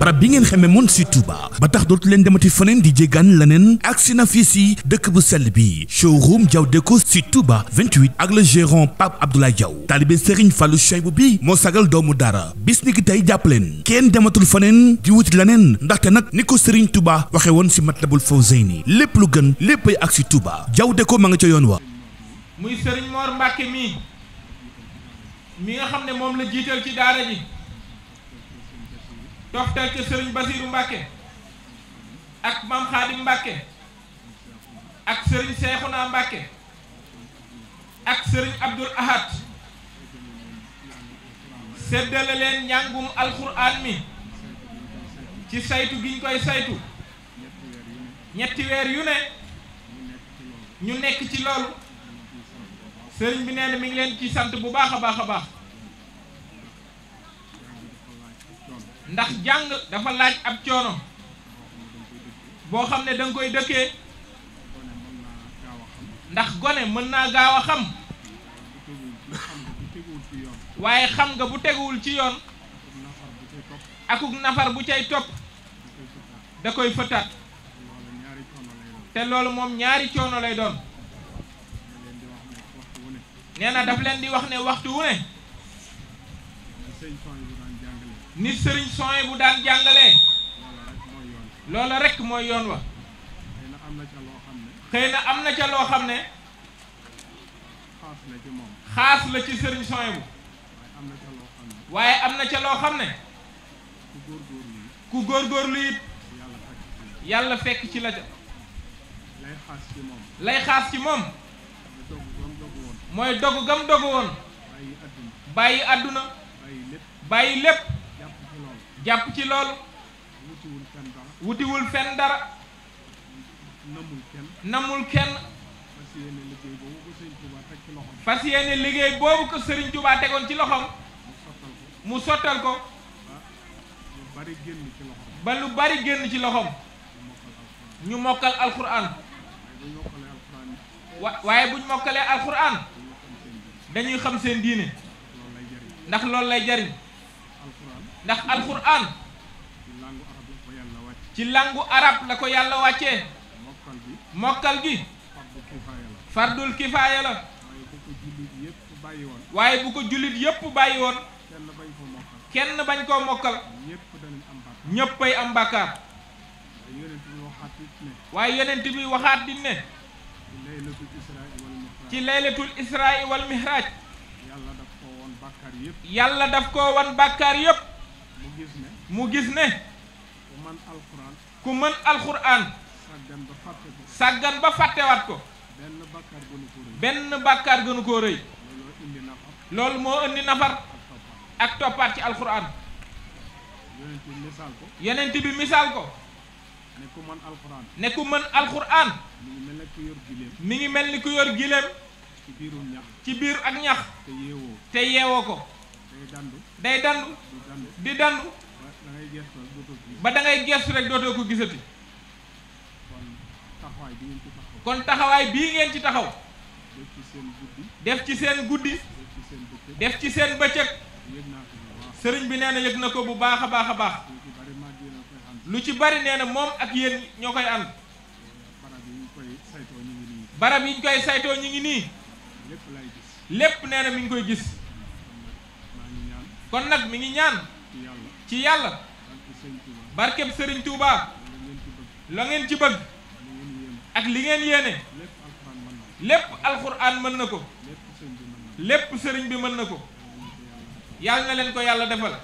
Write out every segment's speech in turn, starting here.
barab bi ngeen xamee moon si Touba ba tax dootu leen demati feneen di jéggaan leneen agsi na fii si dëkk bu sell bi showroom Diaw Déco si Touba 28 ak le gérant Pape Abdoulaye Diaw taalibe Serigne Fallou Cheibou bi moo sagal doomu dara bis ni ki tey jàpp leen kenn dematul feneen di wuti leneen ndaxte nag ni ko Serigne Touba waxe woon si Matlabul Fawzayni lépp lu gën léppay ak si Touba Diaw Déco ma nga ca yoon wa muy Serigne Mor Mbacke mi nga xam ne moom la jiital ci daara ji toftal ca Serigne Basirou Mbacke ak Mame Khadim Mbacke ak Serigne Cheikhouna Mbacke ak Serigne Abdoul Ahad seddale leen njàngum alxuraan mi ci saytu giñ koy saytu ñetti weer yu ne ñu nekk ci loolu sëriñ bi nee na mi ngi leen ci sant bu baax a baax a baax ndax jàng dafa laaj ab coono boo xam ne danga koy dëkkee ndax gone mën naa gaaw a xam waaye xam nga bu teguwul ci yoon akuk nafar bu cay topp da koy fëtaat te loolu moom ñaari coono lay doon nee na daf leen di wax ne waxtu wu ne ni sëriñ Soy bu daan jàngalee loola rekk mooy yoon wa xëy na am na ca loo xam ne xaas la ci sëriñ Soy bu waaye am na ca loo xam ne ku góorgóorlu it yàlla fekk ci la ca lay xaas ci moom mooy dogu gam dogu woon bàyyi àdduna bàyyi lépp jàpp ci loolu wutiwul fenn dara namul kenn fas yéene liggéey boobu ko Serigne Touba tegoon ci loxoom mu sottal ko ba lu bari génn ci loxoom ñu mokkal alxuraan waaye buñ mokkalee alxuraan dañuy xam seen diine ndax loolu lay jariñ ndax alxuraan ci langu arab la ko yàlla wàccee mokkal gi fardul kifaaya la waaye bu ko jullit yépp bàyyi woon kenn bañ koo mokkal ñéppay am bàkkaar waaye yonent bi waxaat di ne ci laylatul israa wal mihraj yàlla daf ko wan bàkkaar yépp mu gis ne ku mën alxuraan sàggan ba fàttewaat ko benn bàkkaar gënu koo rëy loolu moo indi nafar ak toppaat ci alxuraan yonent bi misaal ko ne ku mën alxuraan mi ngi mel ni ku yor gileem ci biir ak ñax te yeewoo ko day dandu di dandu ba da ngay gestu rek dootoo ko gisati kon taxawaay bii ngeen ci taxaw def ci seen guddi def ci seen bëccëg sëriñ bi nee na yëg na ko bu baax a baax a baax lu ci bari nee na moom ak yéen ñoo koy ànd barab yi ñu koy saytoo ñu ngi nii lépp nee na mi ngi koy gis kon nag mi ngi ñaan ci yàlla barkeb Sëriñ Touba la ngeen ci bëgg ak li ngeen yéene lépp alxuraan mën na ko lépp sëriñ bi mën na ko yàlla na leen ko yàlla defal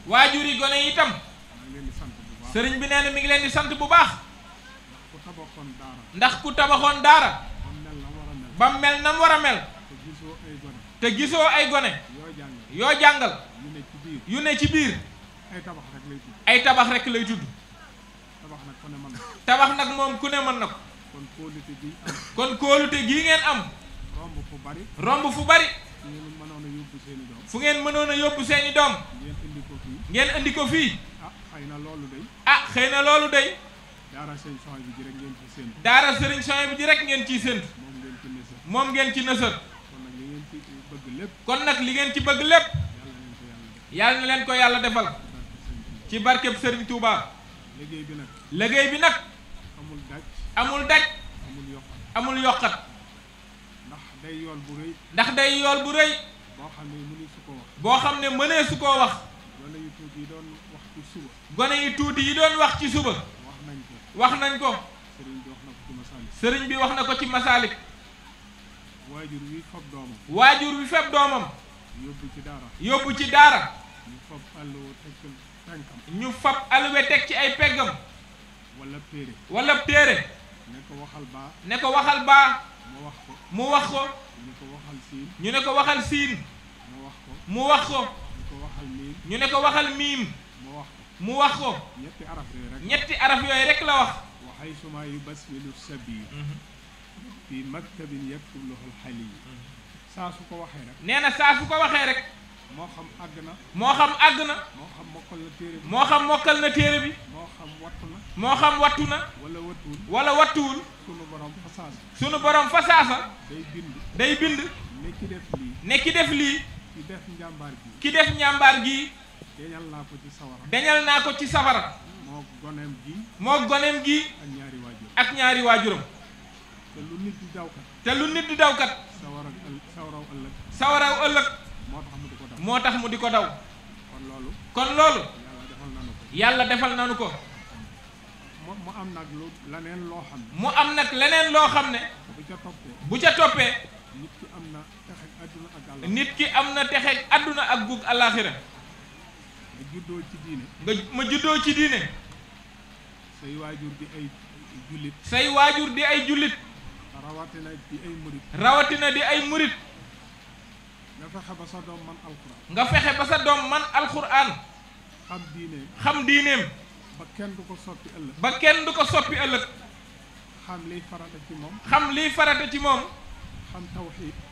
waajuri gone yi itam sëriñ bi nee na mi ngi leen di sant bu baax ndax ku tabaxoon daara ba mel na mu war a mel te gisoo ay gone yoo jàngal yu ne ci biir ay tabax rek lay tudd tabax nag moom ku ne mën na ko kon kóolute gii ngeen am romb fu bari fu ngeen mënoon a yóbbu seeni doom ngeen indi ko fii ah xëy na loolu day daara Serigne Soy bi ji rek ngeen ciy séntu moom ngeen ci nësër kon nag li ngeen ci bëgg lépp yàlla na leen ko yàlla defal ci barkeb Serigne Touba. liggéey bi nag amul daj amul yokkat ndax day yool bu rëy boo xam ne mënee su koo wax gone yi tuuti yi doon wax ci suba wax nañ ko sëriñ bi wax na ko ci Masaalik waajur wi fab doomam yóbbu ci daara ñu fab alluwa teg ci ay peggam wala téere ne ko waxal baa mu wax ko ñu ne ko waxal siin mu wax ko ñu ne ko waxal miim mu wax ko ñetti araf yooyu rek la wax وحيثما يبسمل السبي في مكتب يكتب له الحلي saa su ko waxee rek nee na saa su ko waxee rek moo xam àgg na moo xam àgg na moo xam mokkal na téere bi moo xam mokkal na téere bi moo xam wattu na moo xam wattu na wala wattuwul sunu borom fa saasa day bind ne ki def lii ki def njàmbaar gi deñal naa ko ci safara moo goneem gi ak ñaari waajuram te lu nit di dawkat sawaraw ëllëg moo tax mu di ko daw kon loolu yàlla defal nanu ko mu am nag leneen loo xam ne mu am nag leneen loo xam ne bu ca toppee nit ki am na texeg àdduna ak gug àllaaxira ma juddoo ci diine say waajur di ay jullit say waajur di ay jullit rawatina di ay murit nga fexe ba sa doom man alxuraan nga fexe ba sa doom man alxuraan xam diineem ba kenn du ko soppi ëllëg ba kenn du ko soppi ëllëg xam liy farata ci moom xam liy farata ci moom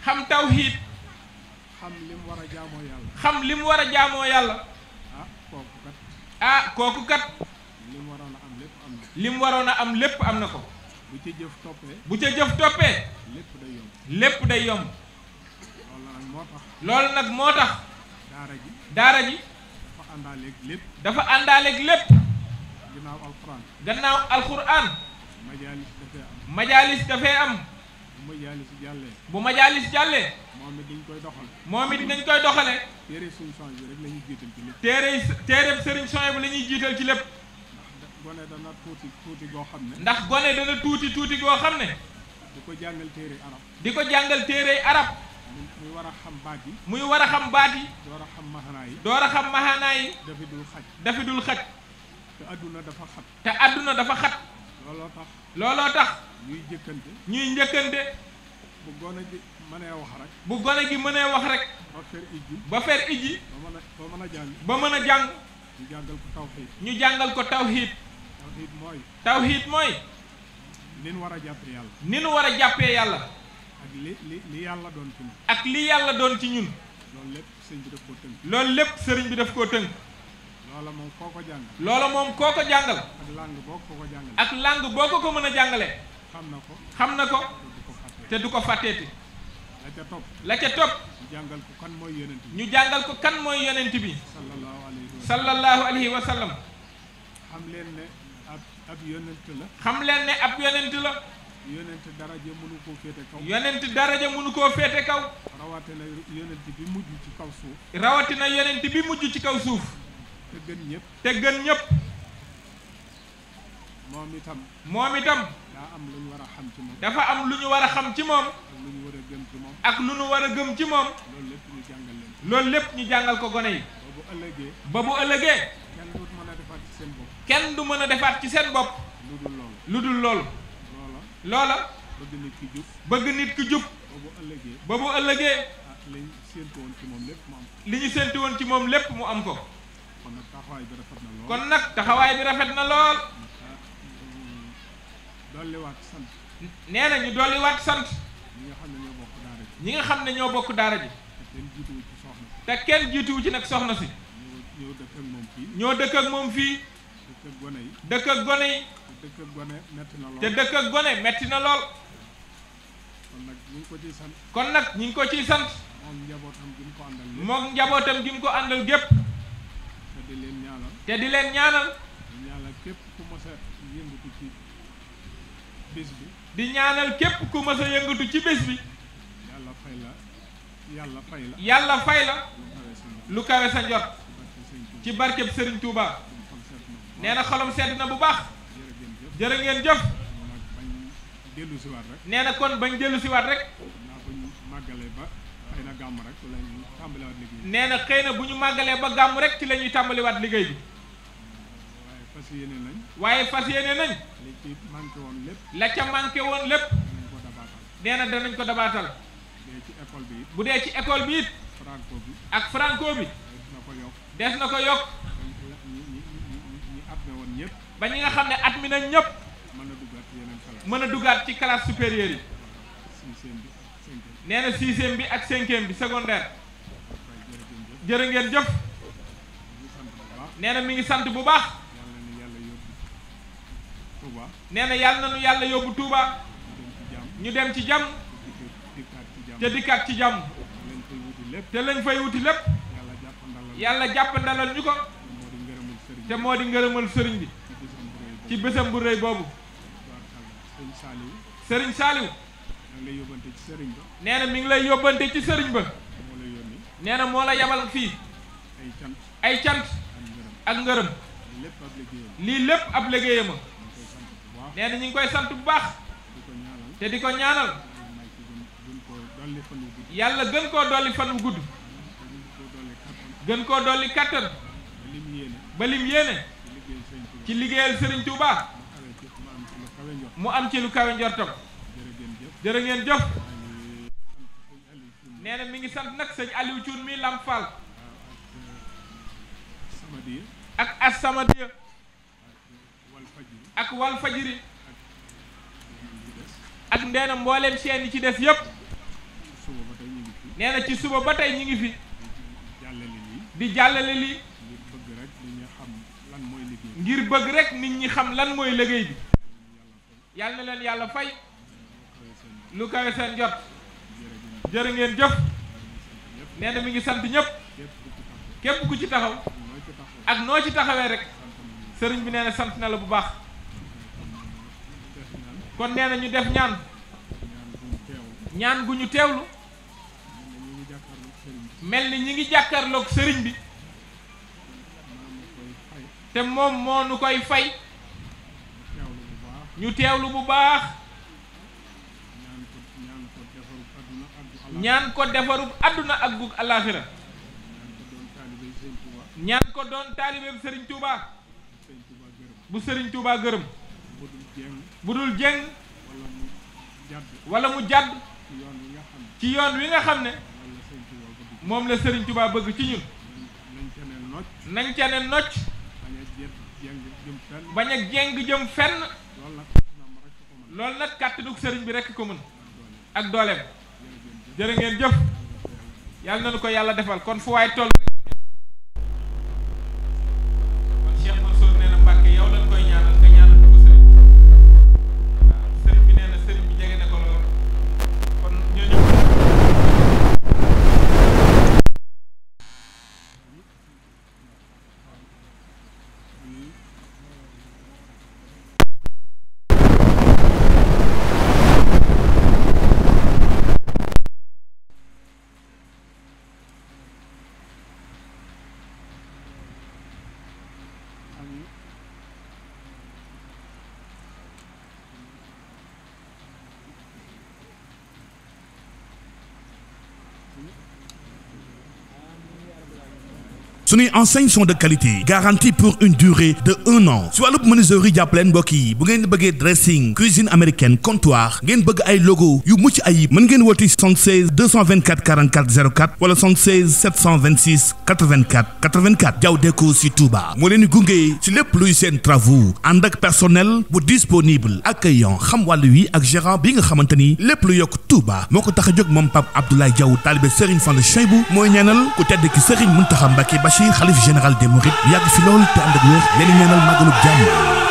xam tawxiid xam lim war a jaamoo yàlla xam lim war a jaamoo yàlla kooku kat lim waroon a am lépp am na ko bu ca jëf toppee lépp day yomb loolu nag moo tax daara ji dafa àndaaleeg lépp gannaaw alxuraan majaalis dafee am bu majaalis jàllee moom it dañ koy doxale téere sëriñ Souhaïbou bi la ñuy jiital ci lépp gone dana tuuti goo xam ne ndax gone dana tuuti goo xam ne di ko jàngal téere arab di ko jàngal téere arab muy war a xam baat yi muy war a xam baat yi door a xam mahanaa yi door a xam mahanaa yi dafi dul xaj te adduna dafa xat looloo tax ñuy njëkkante bu gone gi mënee wax rek bu gone gi mënee wax rek ba fer ijji ba mën a jàng ñu jàngal ko tawxiid mooy ni nu war a jàppee yàlla ni nu war a jàppee yàlla ak li yàlla doon ci ñun ak li yàlla doon ci ñun loolu lépp sëriñ bi daf koo tënk loola moom koo ko jàngal ak langue boo ko mën a jàngale xam na ko te du ko fàtteeti la ca topp ñu jàngal ko kan mooy yonent bi sallallahu alayhi wa sallam xam leen ne ab yonent la xam leen ne ab yonent la yonent daraja mënu koo féete kaw yonent daraja mënu koo féete kaw rawatina yonent bi mujj ci kaw suuf rawatina yonent bi mujj ci kaw suuf te gën ñëpp moom itam daa am lu ñu war a xam ci moom dafa am lu ñu war a xam ci moom ak lu ñu war a gëm ci moom loolu lépp ñu jàngal ko gone yi ba bu ëllëgee kenn du mën a defaat ci seen bopp lu dul loolu loola bëgg nit ki jub ba bu ëllëgee li ñu séentu woon ci moom lépp mu am ko kon nag taxawaay bi rafet na lool nee na ñu dolliwaat sant ñi nga xam ne ñoo bokk daara ji te kenn jiituwu ci nag soxna si ñoo dëkk ak moom fii dëkk ak gone yi te dëkk ak gone metti na lool kon nag ñu ngi ko ciy sant moom njabootam gi mu ko àndal gépp te di leen ñaanal képp ku mës a yëngatu ci bés bi di ñaanal képp ku mës a yëngatu ci bés bi yàlla fay la lu kawe sa njot ci barkeb Serigne Touba nee na xolam sedd na bu baax jërë ngeen jëf nee na kon bañ dellu siwaat rek nee na xëy na bu ñu màggalee ba gàmm rek ci la ñuy tàmbaliwaat liggéey bi waaye fas yéene nañ la ca manqué woon lépp nee na danañ ko dabaatal bu dee ci école bi it ak franco bi des na ko yokk ba ñi nga xam ne at mi nañ ñëpp mën a duggaat ci classe supérieure yi nee na sixième bi ak cinquième bi secondaire jërë ngeen jëf nee na mi ngi sant bu baax nee na yàlla na nu yàlla yóbbu Touba ñu dem ci jàmm te dikkaat ci jàmm te lañ fay wuti lépp yàlla jàppandalal ñu ko te moo di ngërëmal sëriñ bi ci bésam bu rëy boobu sëriñ Saaliw nee na mi ngi lay yóbbante ci sëriñ ba nee na moo la yabal fii ay cant ak ngërëm lii lépp ab liggéeyama nee na ñu ngi koy sant bu baax te di ko ñaanal yàlla gën koo dolli fan wu gudd gën koo dolli kattan ba lim yéene ci liggéeyal Serigne Touba mu am ci lu kawe njortam jërë ngeen jëf nee na mi ngi sant nag sëñ Aliou Thioune mi Lamp Fall ak As-Samadiyya ak Wal Fajiri ak ndeena mbooleem chaîne yi ci des yépp nee na ci suba ba tey ñi ngi fi di jàllale lii ngir bëgg rek nit ñi xam lan mooy liggéey bi yàlla na leen yàlla fay lu kawe seen jot jërë ngeen jëf nee na mi ngi sant ñépp képp ku ci taxaw ak noo ci taxawee rek sëriñ bi nee na sant na la bu baax kon nee na ñu def ñaan gu ñu teewlu mel ni ñi ngi jàkkaarloog sëriñ bi te moom moo nu koy fay ñu teewlu bu baax ñaan ko defarub àdduna ak gug alaaxira ñaan ko doon taalibeem sëriñ Touba bu sëriñ Touba gërëm bu dul jeng wala mu jàdd ci yoon wi nga xam ne moom la sëriñ Touba bëgg ci ñun nañ ca ne nocc bañ a jeng jëm fenn loolu nag kàttanug sëriñ bi rekk ko mën ak dooleem jërë ngeen jëf yàlla nañu ko yàlla defal kon fu waay toll rek kon Cheikh Mansour nee na Mbàkke yow lañ koy ñaanal nga ñaanal ko sëriñ bi waaw sëriñ bi nee na sëriñ bi jege na ko lool kon ñooñu suñuy enseignes sont de qualité garantie pour une durée de 1 an si wàllub menuiserie jàppaleen mbokk yi bu ngeen bëggee dressing cuisine américaine comptoir ngeen bëgg ay logo yu mucc ayib mën ngeen woti 76 224 44 04 wala 76 726 84 84 Diaw Déco si Touba moo leen di gunge si lépp luy seen travaux ànd ak personnel bu disponible accueillant xam wàllu wi ak gérant bi nga xamante ni lépp lu yokk Touba moo ko tax a jóg moom Pape Abdoulaye Diaw taalibe Serigne Fallou Cheibou mooy ñaanal ku tedd ki Serigne Mountakha Mbacké xalif général des Mourides yàgg fi lool te ànd ak wér leen ñaanal màggalu jàmm